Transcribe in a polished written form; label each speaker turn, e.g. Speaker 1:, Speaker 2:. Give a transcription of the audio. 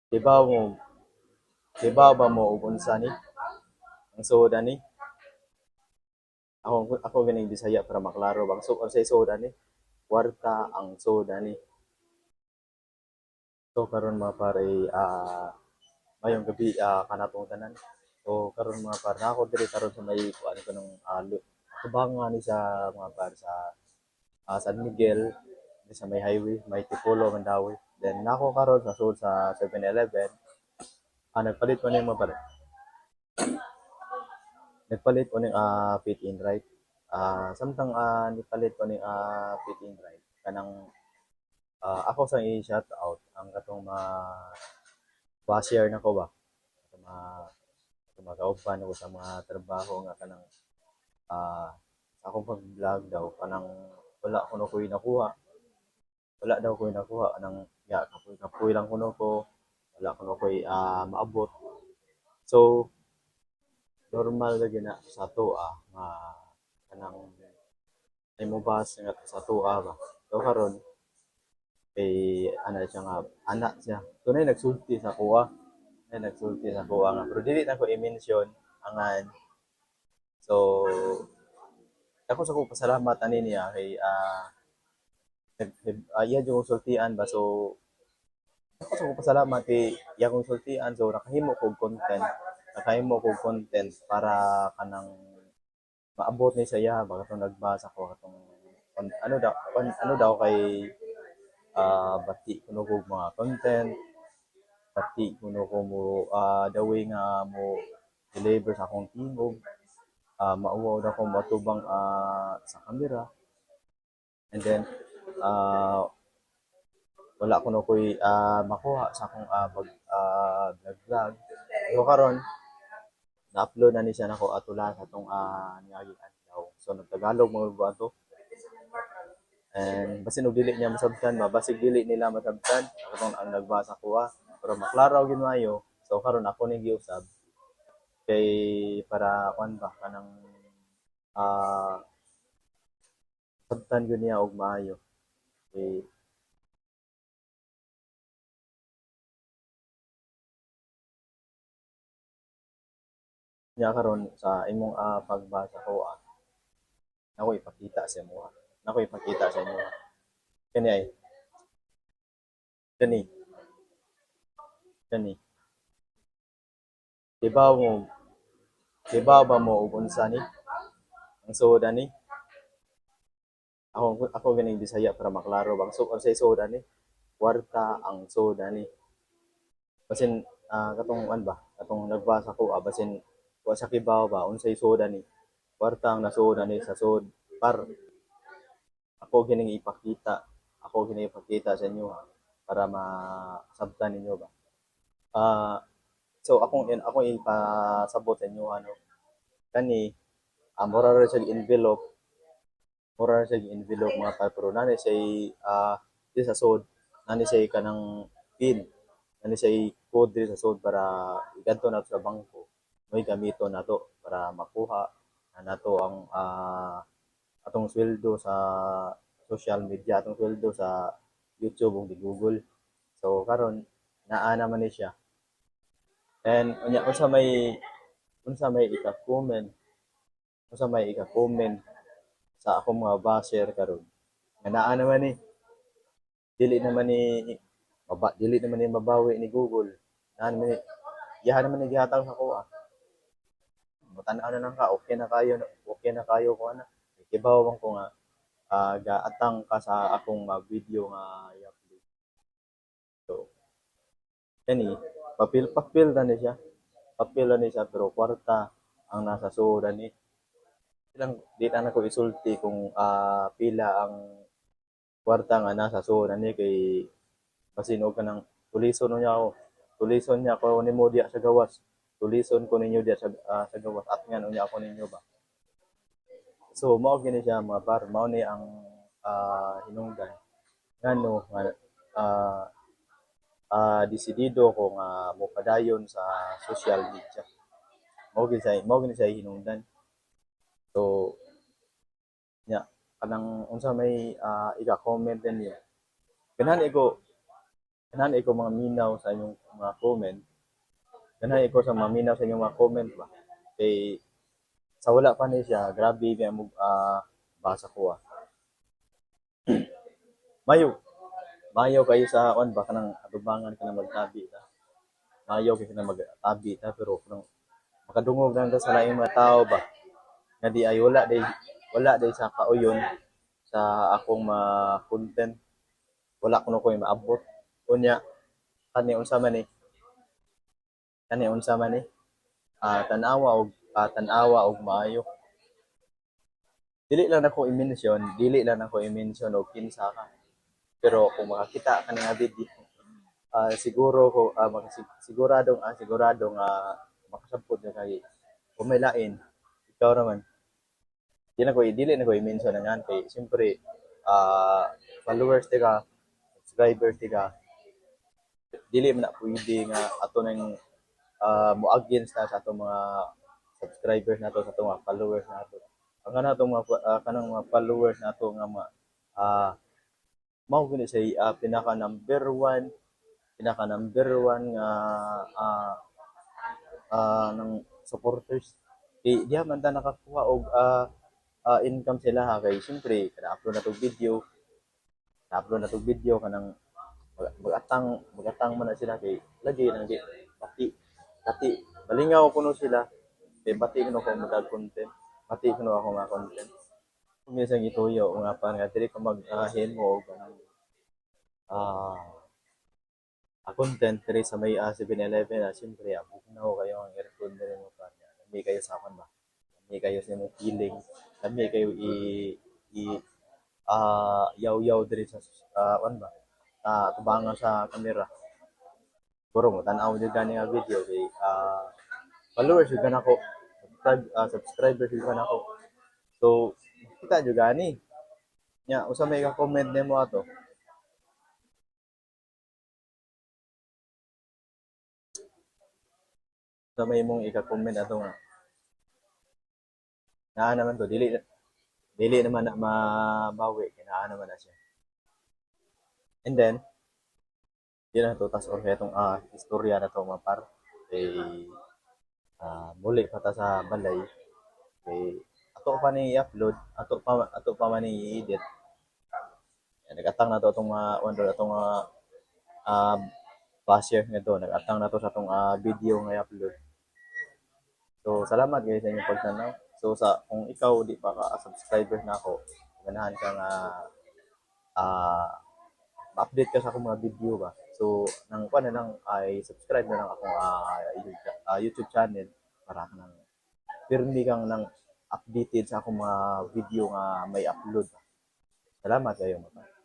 Speaker 1: Kibaw ba mo og unsa ni ang suod ani? Ako ganing Bisaya para maklaro ba ang unsay suod ani? Kwarta ang suod ani. So karon, mga pare, mayong gabi kanatong tanan. So karon, mga par, naa ko diri karon sa may kuan kanang atubangan ni sa, mga par, sa San Miguel di sa may highway, may Tipolo, Mandaue. Then nako karon sa sud sa 7-Eleven. Nagpalit ko ni, mga par. Nagpalit ko ning fit in right. Samtang nipalit ko ning fit in right kanang ako sang i-shout out ang katong mga basher nako ba. Katong mga kauban nako sa mga trabaho nga kanang sa akong pag-vlog daw kanang wala kuno ko'y nakuha. Wala daw ko'y nakuha kanang ya kapoy-kapoy lang kuno ko. Wala kuno ko'y maabot. So normal lagi na sa atoa nga kanang ay mobas nga sa atoa ba. So karon kay ana siya nga ana siya. So nay nagsulti sa kuha. Nay nagsulti sa kuha nga pero dili na ko i-mention angan. So ako sa ko pasalamat ani niya kay iya jud kong sultian ba. So ako sa ko pasalamat kay iya kong sultian, so nakahimo kog content para kanang maabot ni sa iya ba katong nagbasa ko katong ano daw kay bati kuno kog mga content, bati kuno ko mo the way nga mo deliver sa akong tingog, mauwaw daw ko matubang sa camera, and then wala kuno ko'y makuha sa akong pag vlog vlog. So karon na-upload na ni siya nako atula sa atong niaging adlaw. So nagtagalog mga ba to. And basin og dili niya masabtan ba, basig dili nila masabtan katong ang nagbasa ko pero maklaro gyud maayo. So karon ako ning giusab kay para kuan ba kanang sabtan gyud niya og maayo. Kay niya karon sa imong pagbasa ko nako ipakita sa imo. Nako ipakita sa inyo. Kani ay kani kani. Kibaw mo kibaw ba mo og unsa ni ang suod ani? Ako ganing Bisaya para maklaro ba ang unsay suod ani? Kwarta ang suod ani. Basin katong an ba katong nagbasa ko basin wa sa kibaw ba unsay suod ani? Kwarta ang nasuod ani sa suod, par. Ako gining ipakita sa inyo ha, para masabtan ninyo ba. So akong ipasabot sa inyo ano kani mura ra siya envelope, mura ra siya envelope, mga par, pero nani siya di sa sud nani siya kanang pin, nani siya code diri sa sud para igadto nato sa bangko, may gamiton nato para makuha na nato ang atong sweldo sa social media, atong sweldo sa YouTube ug di Google. So karon naa naman ni siya. And unya unsa may ika-comment sa akong mga basher karon nga naa naman ni dili naman ni mabawi ni Google. Naa naman ni iyahan naman ni gihatag sa kuha. Matan-aw na lang ka, okay na kayo ko ana. Kibaw man ko nga gaatang ka sa akong mga video nga i-upload. So kani papel papel na ni siya. Papel na ni siya pero kwarta ang nasa suod ani. Ilang di na ko isulti kung pila ang kwarta nga nasa suod ani kay basin og kanang tulison niya ako. Tulison niya ako nimo diya sa gawas. Tulison ko ninyo diya sa gawas at nga unya ako ninyo ba. So mao gini siya, mga par, mao ni ang hinungdan ngano nga desidido ko nga mopadayon sa social media. Mao gini siya hinungdan. So nya kanang unsa may ika-comment ninyo. Ganahan ko Ganahan ko mga minaw sa inyong mga comment. Ganahan ko sa mga minaw sa inyong mga comment ba. Kay sa wala pa ni siya, grabe kay mo basa ko ah. Mayo. Mayo kayo sa on ba, kanang atubangan ka na magtabi ta. Mayo kay na magtabi ta, pero kanang makadungog lang ta sa laing mga tao ba. Nga di ay wala day sa kauyon sa akong mga content. Wala kuno ko'y maabot. Unya kani unsa man ni? Kani unsa man ni? Tan-awa og maayo. Dili lang nako i-mention og kinsa ka. Pero kung makakita ka nga video, siguro ko sigurado nga makasabot ka kay kung may lain, ikaw naman. Dili na ko i-mention na ngan kay siyempre followers tika, subscribers tika, dili man na pwede nga ato nang mo against na sa atong mga subscribers nato, sa atong mga followers nato. Ang kana atong mga kanang mga followers nato nga mga mao gani siya pinaka number one nga ng supporters. Kay diha man ta nakakuha og income sila ha, kay siyempre kada upload na tog video, kanang magatang man na sila kay lagi nang di bati bati balingaw kuno sila kay bati kuno ko mag content, bati kuno ako mga content. Kung minsan gituyo mga pan nga dili ka mag himo og kanang content diri sa may 7-Eleven, siyempre bugnaw kayo ang aircon diri mo pa. Lami kayo sa akon ba, lami kayo sa imong feeling, lami kayo i i yaw-yaw diri sa kan ba, tubangan sa kamera. Siguro mo tan-aw jud gani nga video kay followers jud nako, subscribers jud nako. So kita jud gani nya usa may ka-comment nimo ato. Sa may imong ika-comment ato nga naa naman to, dili dili naman na mabawi kay naa naman na siya. And then di na to tas or itong istorya na to mga par, kay muli pa ta sa balay kay ato pa ni i-upload, ato pa man ni i-edit. Nag-atang na to atong mga wonder atong mga basher nga to, nag-atang na to sa atong video nga i-upload. So salamat guys sa inyong pagtanaw. So sa kung ikaw di pa ka subscriber na ako, ganahan ka nga ma-update ka sa akong mga video ba. So nang kuan na lang ay subscribe na lang akong YouTube channel para nang pirmi kang nang updated sa akong mga video nga may upload. Salamat kayo mga.